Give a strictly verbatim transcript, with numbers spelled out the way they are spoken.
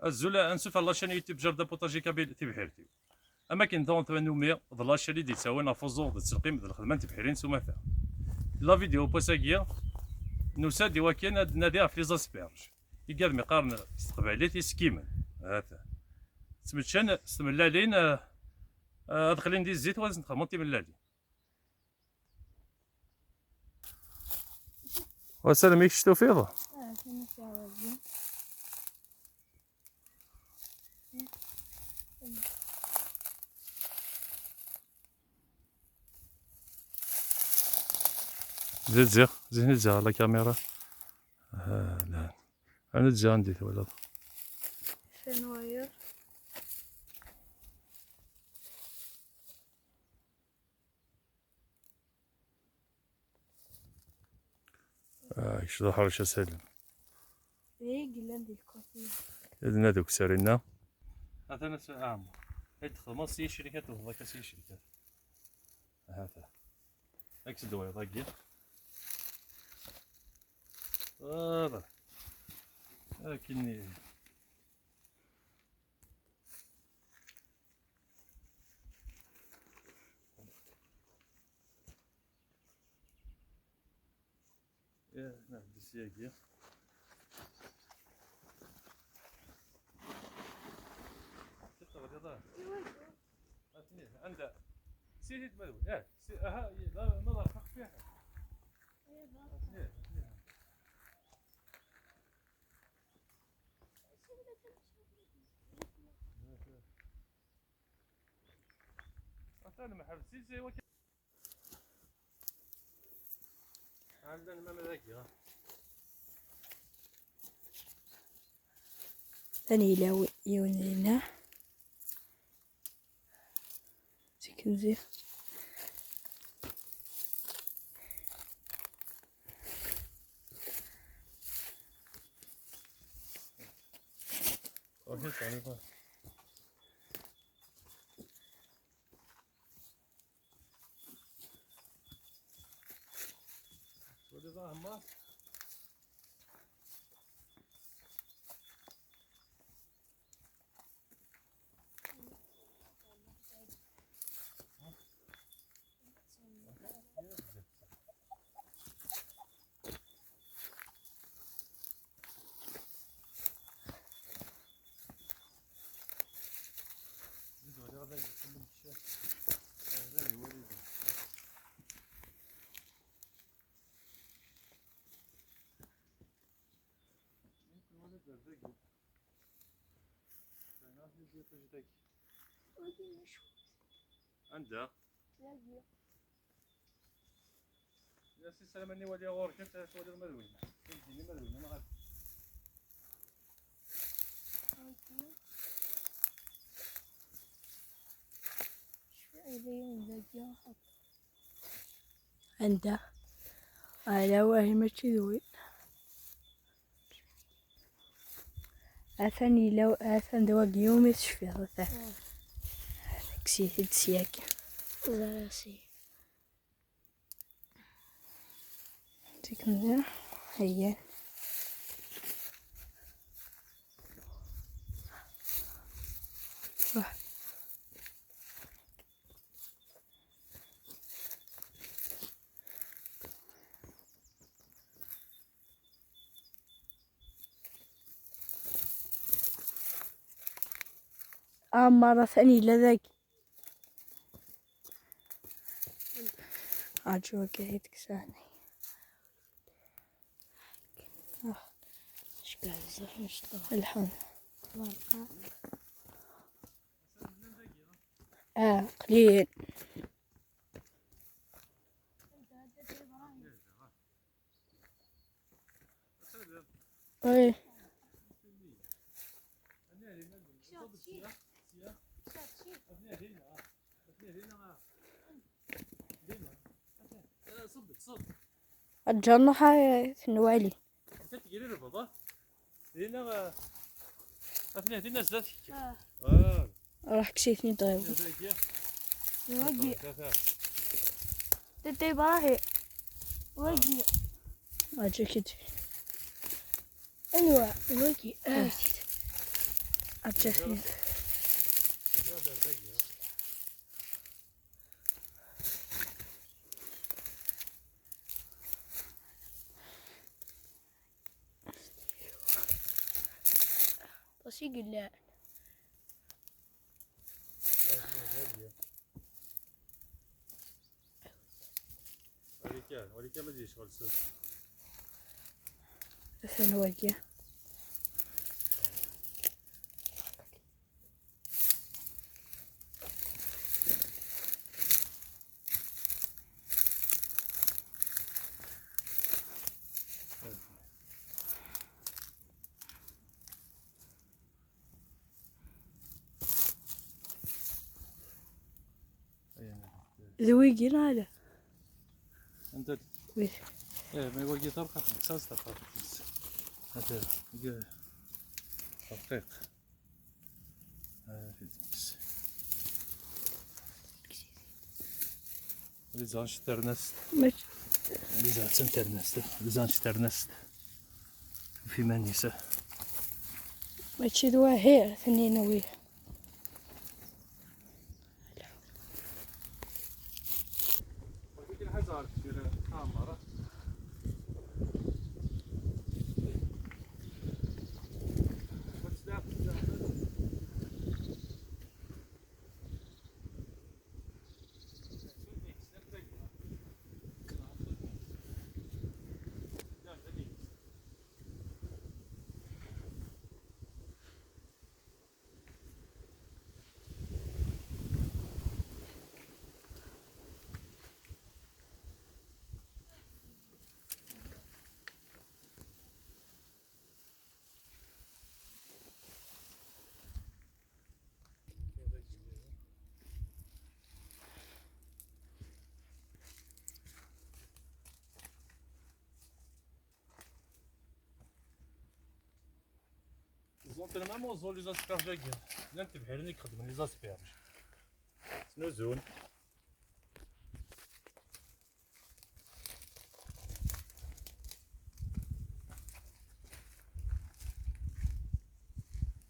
Azul, ansuf ɣer la chaîne YouTube Jardin Potager Kabyle tibḥirt-iw. Am akken daɣen tannumi d la chaîne i d-yettawin ɣef uẓur d ttelqim d lxedma n tebḥirin s umata. La vidéo n wass-agi, nusa-d i wakken ad d-nadi ɣef les asperges, igad mi qqaren s teqbaylit isekkimen. Hata. Ttmeččen s tmellalin, eh, eh, ad qlin di zzit, wa ad sen-txedmeḍ timellalin. Wa salam, i kečč tufiḍ? Ah, kemmel s ɛawazin. Zid ziɣ, zid ziɣ la caméra. Ah, la. Ana ziɣ anda i twalaḍ. Fenwayer. Ah, kečč d aḥric a Salim. Deg yellan di lkufir. Ad nadi ukessar-inna. Atan a Saɛma. Ay d-txedmeḍ s yicrikat, tewwḍeḍ akka s yicrikat. Hata. Ad k-id-wayeḍ agi. Voilà. Akken. إيه، نعم، دي سياقية. شفت الرياضة؟ أثنين، عندها سيدي تبدو. إيه، سي-، أها، لا، لا، لا، حق فيها. أثنين، أثنين. أثنين محل سيسي وك-، عندنا ما ملاقي، ها. ثاني يلاوي يونينا. سي كنزي. عندها. يا سي سلام، أني ولي غورك، أنت تولي المدوين. تجيني مدوين، أنا غادي. شوي عليا ونزكي. عندها. على وهي ماشي دوين. أثن يلو، أثن دوا قيوم يتشفي، أثن. آه. كسي هيد سياكي. لا، لا، سي. تيك مزيان. هيا. واه. آه، مرة ثانية لا ذاك. عاد شو كيف تكساني. آه. شكرا بزاف، مش طبعا. الحمد. اه، قليل. ايه. الجنة هاي في الوالي. كتجري البابا. هنا، آه، هنا، هنا زاد. آه. آه. راح كشيتني طيب. هذاك يا. واجي. هذا. تتي باهي. واجي. واجي كتفي. أيوة، واجي. آه. Aǧǧa-t-id. Aṭas i yellan. Wali kan, wali kan ma d-yecɣel s. Atan wagi. D wigi neɣ ala? Anda? Wis. Eh, ma wagi tarqaqt, kkes-as tarqaqt-is. Ata, wagi tarqiq. Ah, fi tmes. Liza, anect ternast. Mačči. Liza, attan ternast. Liza, anect ternast. Tuf iman-is. Mačči d wahir, tnin wi. Ẓẓun-ten am uẓul les asperges-agi. Llant tebḥirin i ixeddmen les asperges. Snuzun.